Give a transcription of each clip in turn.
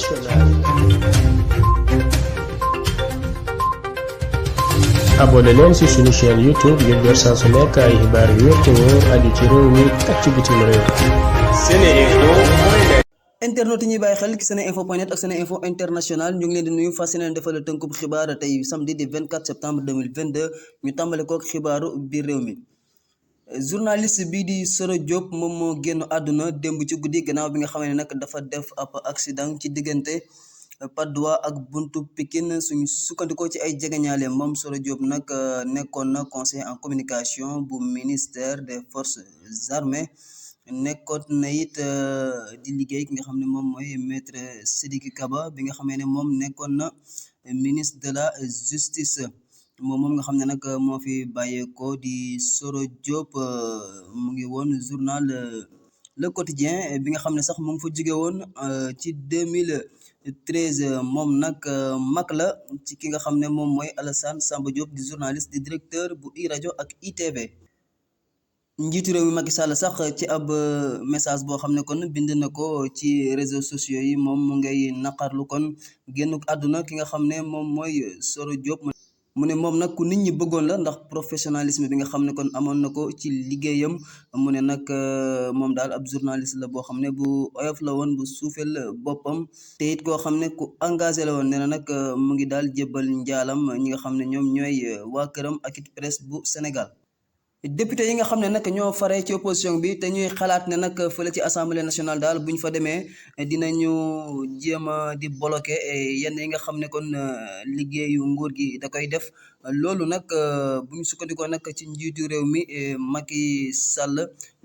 internationale. abonné leen ci suñu chaîne YouTube ngir jot saa su nekk ay xibaar yu wér te wóor aju ci réew mi ak ci bitim réew. SeneInfo. internet yi ñuy bàyyi xel ci SeneInfo.net ak SeneInfo International ñu ngi leen di nuyu fas yéene defal tënkub xibaar tey samedi di 24 septembre 2022 ñu tàmbale kook xibaaru biir réew mi. journaliste bii di Soro Diop moom moo génn àdduna démb ci guddi gannaaw bi nga xam ne nag dafa def ab accident ci diggante Patte d'Oie ak buntu Pikine suñu sukkandikoo ci ay jegeñaale moom Soro Diop nag nekkoon na conseiller en communication bu ministère des forces armées nekkoon na it di liggéey ki nga xam ne moom mooy maître Sidiki Kaba bi nga xamee ne moom nekkoon na ministre de la justice. moom nga xam ne nag moo fi bàyyeekoo di Soro Diop mu ngi woon journal Le Quotidien bi nga xam ne sax mu ngi fa jóge woon ci 2013 moom nag mag la ci ki nga xam ne moom mooy Alassane Samba Diop di journaliste di directeur bu iRadio ak ITV. njiitu réew mi Macky Sall sax ci ab message boo xam ne kon bind na ko ci réseaux sociaux yi moom mu ngay naqarlu kon génn àdduna ki nga xam ne moom mooy Soro Diop. mu ne moom nag ku nit ñi bëggoon la ndax professionnalisme bi nga xam ne kon amoon na ko ci liggéeyam mu ne nag moom daal ab journaliste la boo xam ne bu oyof la woon bu suufeel boppam te it koo xam ne ku engagé la woon nee na nag mu ngi daal jébbal njaalam ñi nga xam ne ñoom ñooy waa këram ak it presse bu Sénégal. député yi nga xam ne nag ñoo fare ci opposition bi te ñuy xalaat ne nag fële ci assemblée nationale daal bu ñu fa demee dinañu jéem a di bloqué yenn yi nga xam ne kon liggéeyu nguur gi da koy def loolu nag bu ñu sukkandikoo nag ci njiitu réew mi Macky Sall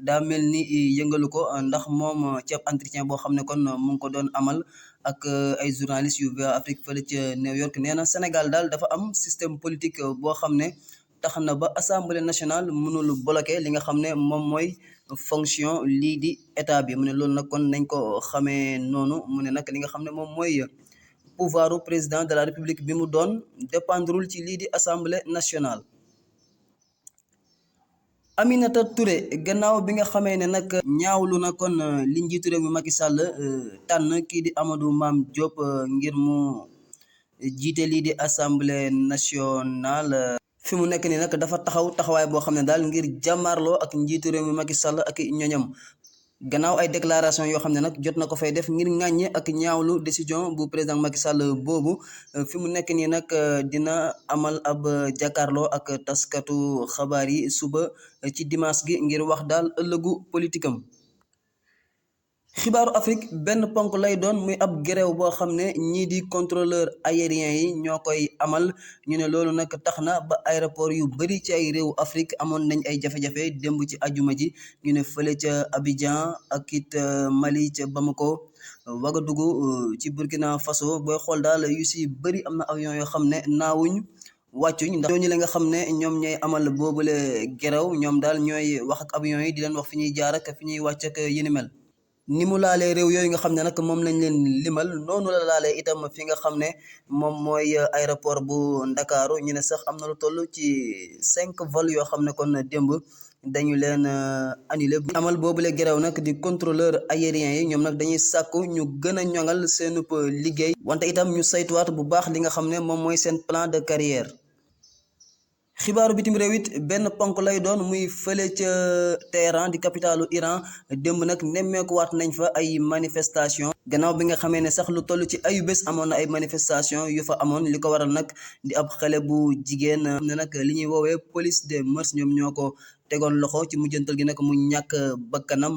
daa mel ni yëngalu ko ndax moom ci ab entretien boo xam ne kon mu ngi ko doon amal ak ay journalistes yu VOA Afrique fële ca New York nee na Sénégal daal dafa am système politique boo xam ne tax na ba assemblée nationale mënul bloqué li nga xam ne moom mooy fonction lii di état bi mu ne loolu nag kon nañ ko xamee noonu mu ne nag li nga xam ne moom mooy pouvoiru président de la république bi mu doon dépendrul ci lii di assemblée nationale. Aminata Touré gannaaw bi nga xamee ne nag ñaawlu na kon li njiitu réew mi Macky Sall tànn kii di Amadou Mame Diop ngir mu jiite lii di assemblée nationale. fi mu nekk nii nag dafa taxawaay boo xam ne daal ngir jàmmaarloo ak njiitu réew mi Macky Sall ak ñoñam gannaaw ay déclaration yoo xam ne nag jot na ko fay def ngir ŋàññe ak ñaawlu décision bu président Macky Sall boobu fi mu nekk nii nag dina amal ab jàkkaarloo ak taskatu xabaar yi suba ci dimanche gi ngir wax daal ëllëgu politique am. xibaaru Afrique benn ponk lay doon muy ab grève boo xam ne ñii di contrôleur aérien yi ñoo koy amal ñu ne loolu nag tax na ba aéroport yu bari ci ay réewu Afrique amoon nañ ay jafe-jafe démb ci ajuma ji ñu ne fële ca Abidjan ak it Mali ca Bamako Ouagadougou ci Burkina Faso booy xool daal yu si bari am na avion yoo xam ne naawuñ wàccuñ ndax ñooñu la nga xam ne ñoom ñooy amal boobule grève ñoom daal ñooy wax ak avion yi di leen wax fi ñuy jaar ak fi ñuy wàcc ak yéni mel. ni mu laalee réew yooyu nga xam ne nag moom lañ leen limal noonu la laalee itam fi nga xam ne moom mooy aéroport bu Ndakaaru ñu ne sax am na lu toll ci 5 vol yoo xam ne kon démb dañu leen annulé amal boobule grève nag di contrôleur aérien yi ñoom nag dañuy sàkku ñu gën a ñoŋal seenub liggéey wante itam ñu saytuwaat bu baax li nga xam ne moom mooy seen plan de carrière. xibaaru bitim réew it benn ponk lay doon muy fële ca Téhéran di capitalu Iran démb nag nemmeekuwaat nañ fa ay manifestation gannaaw bi nga xamee ne sax lu toll ci ayu bés amoon na ay manifestation yu fa amoon li ko waral nag di ab xale bu jigéen ne nag li ñuy woowee police des mœurs ñoom ñoo ko tegoon loxo ci mujjantal gi nag mu ñàkk bakkanam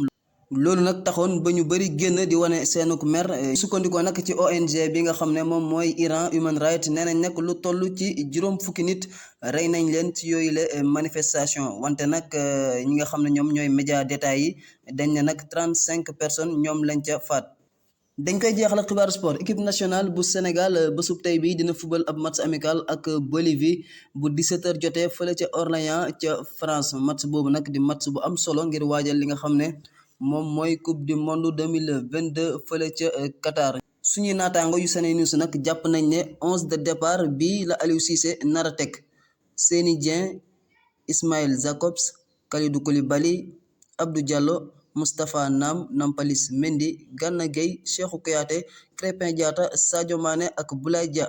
loolu nag taxoon ba ñu bëri génn di wane seenuk mer sukkandikoo nag ci ONG bi nga xam ne moom mooy Iran Human Rights nee nañ nag lu toll ci juróom fukki nit rey nañ leen ci yooyu la manifestation wante nag ñi nga xam ne ñoom ñooy média d'état yi dañ ne nag 35 personnes ñoom lañ ca faat. dañ koy jeexal ak xibaar sport équipe nationale bu Sénégal bésub tey bi dina fubal ab match amical ak Bolivie bu 17h jotee fële ca Orléans ca France match boobu nag di match bu am solo ngir waajal li nga xam ne moom mooy coupe du monde 2022 fële ca Qatar. suñuy naataango yu SeneNews nag jàpp nañ ne 11 de départ bii la Aliou Cissé nar a teg Seny Dieng Ismail Jakobs Kalidou Koulibaly Abdou Diallo Moustapha Nam, Nampalis Mendy, Gana Gueye, Cheikhou Kouyaté, Krépin Diatta, Sadio Mané ak Boulaye Dia.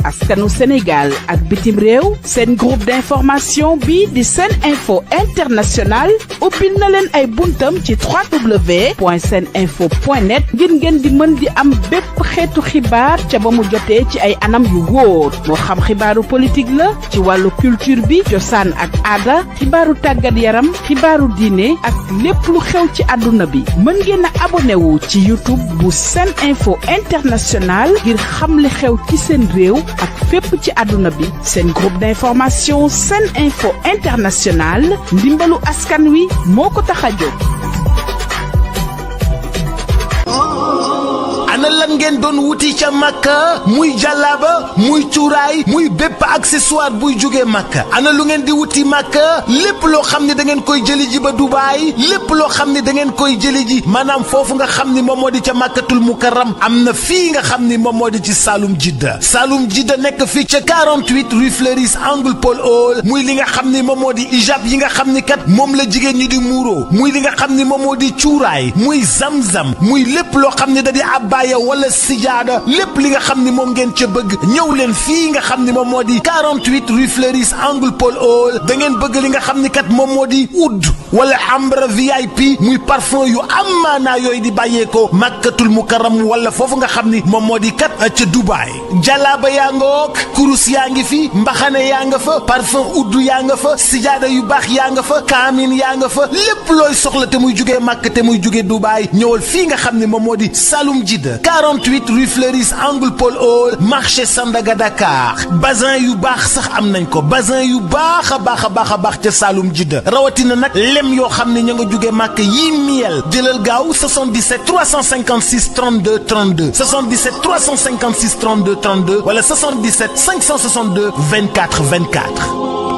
askanu Sénégal ak bitim réew seen groupe d'information bi di Sen Info International ubbil na leen ay buntam ci www.seninfo.net ngir ngeen di mën di am bépp xeetu xibaar ca ba mu jotee ci ay anam yu wóor moo xam xibaaru politique la ci wàllu culture bi cosaan ak aada xibaaru tàggat yaram xibaaru diine ak lépp lu xew ci àdduna bi mën ngeen a abonné wu ci YouTube bu Sen Info International ngir xam li xew ci seen réew ak fépp ci àdduna bi seen groupe d'information Sen Info International ndimbalu askan wi moo ko tax a jóg. ana lan ngeen doon wuti ca Makka muy jàllaaba muy cuuraay muy bépp accessoire buy jógee Makka ana lu ngeen di wuti Makka lépp loo xam ne da ngeen koy jëli ji ba Dubaay lépp loo xam ne da ngeen koy jëli ji maanaam foofu nga xam ni moom moo di ca Makkatul Mukarram am na fii nga xam ni moom moo di ci Saloum Jidda nekk fii ca 48 rue Fleuris angle Paul Hall muy li nga xam ni moom moo di ijab yi nga xam ni kat moom la jigéen ñi di muuro muy li nga xam ni moom moo di cuuraay muy zamzam muy lépp loo xam ne da di abbaaya wala sijaada lépp li nga xam ni moom ngeen ca bëgg ñëw leen fii nga xam ni moom moo di 48 rue Fleuris angle Paul Hall da ngeen bëgg li nga xam ni kat moom moo di oud wala ambre VIP muy parfum yu amaanaa yooyu di bàyyeekoo Makkatul Mukarram wala foofu nga xam ni moom moo di kat ca Dubaay jalaaba yaa ngoog kurus yaa ngi fi mbaxane yaa nga fa parfum oud yaa nga fa sijaada yu baax yaa nga fa kaamin yaa nga fa lépp looy soxla te muy jugee Makka te muy jugee Dubaay ñëwal fii nga xam ni moom moo di Saloum Jidda 48 rue Fleuris angle Paul Hall marché Sandaga Dakar bazin yu baax sax am nañ ko bazin yu baax a baax ca Saloum Jidda rawatina nag lem yoo xam ne ña nga jugee màkk yii miel jëlal gaaw 77 356 32 32 77 356 32 32 wala 77 562 24 24